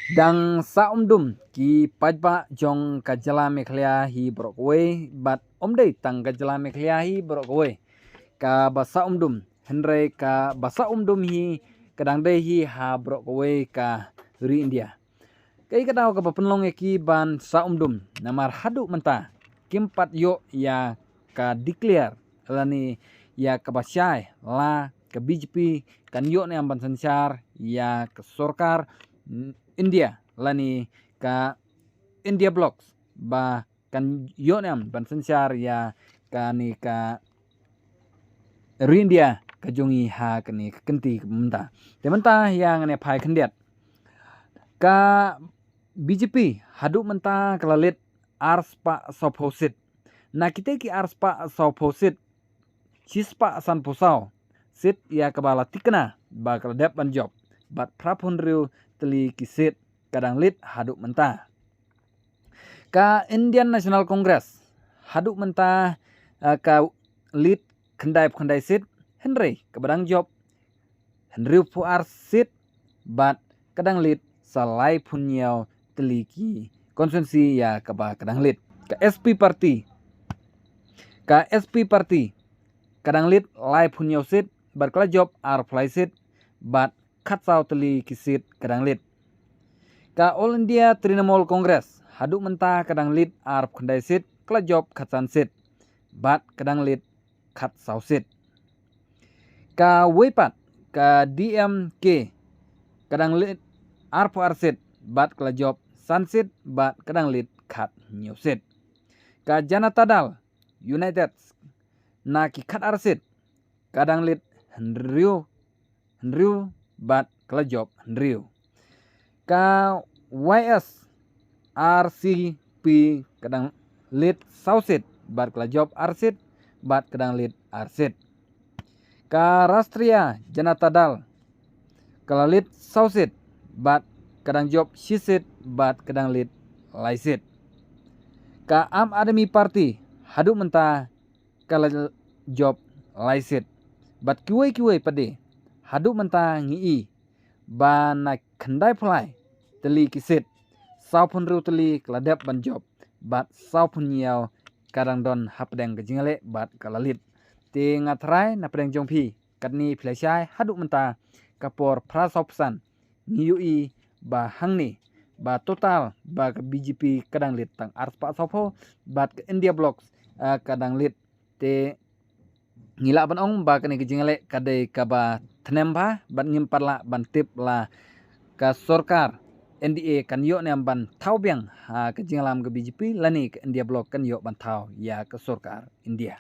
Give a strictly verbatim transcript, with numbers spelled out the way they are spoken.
Dang sah umdum ki paidbah jong ka jylla Meghalaya hi baroh kawei, bad ym dei tang ka jylla Meghalaya hi baroh kawei kaba sah umdum, hynrei kaba sah umdum hi ka dang dei hi ha baroh kawei ka ri India. Kaei ka daw kaba pynlong ïa ki ban sah umdum, namar haduh mynta kim pat ïoh ïa ka declare lane ïa kaba shai la ka B J P kan ïoh ne em ban synshar ïa ka sorkar, mm, India lane ka India Bloc ba kan ïoh ne em ban synshar ïa kane ka ri India ka jong ngi ha kane ka kynti mynta. Te mynta ïa ngane phai khyndiat, ka B J P haduh mynta ka la leit arspah sawphew seat. Na kite ki arspah sawphew seat, shispah sanphew saw seat ïa kaba la tikna ba ka la dep ban jop, bad phraphew hynriew tylli ki seat ka dang leit haduh mynta. Ka Indian National Congress haduh mynta, eh, ka leit khyndaiphew khyndai seat, hynrei kaba dang jop hynriewphew ar seat, bad ka dang leit sa laiphew hynñiew tylli ki constituency ïa kaba ka dang leit. Ka S P Party, ka S P Party ka dang leit laiphew hynñiew seat, bad ka la jop arphew lai seat, bad khatsaw tylli ki seat ka dang leit. Ka All India Trinamool Congress haduh mynta ka dang leit arphew khyndai seat, ka la jop khatsan seat, bad ka dang leit khatsaw seat. Kawei pat ka D M K ka dang leit arphew ar seat, bad ka la jop san seat, bad ka dang leit khathynñiew seat. Ka Janata Dal United na ki khatar seat ka dang leit hynriew, hynriew, bad ka la jop hynriew. Ka Y S R C P ka dang leit saw seat, bad ka la jop ar seat, bad ka dang leit ar seat. Ka Rashtriya Janata Dal ka la leit saw seat, bad ka dang jop shi seat, bad ka dang leit lai seat. Ka Aam Aadmi Party haduh mynta ka la jop lai seat. Bad kiwei kiwei pat de, haduh mynta ngi i ba na khyndaiphew lai tylli ki seat, sawphew hynriew tylli ka la dep ban jop, bad sawphew hynñiew ka dang don hapdeng ka jingïaleh bad ka la leit. Te nga tharai na pdeng jong phi, katne phi la shai haduh mynta ka por phra saw phew san, ngi ïohi ba hangne ba total ba ka B J P ka dang leit tang arspah sawphew, bad ka India Bloc, ah, ka dang leit. Te ngi lah ban ong ba kane ka jingïaleh ka dei kaba tnem bha, bad ngim pat lah ban tip la ka sorkar N D A kan ïoh ne em ban thaw biang ha ka jingïalam ka B J P, lane ka India Bloc kan ïoh ban thaw ïa ka sorkar India.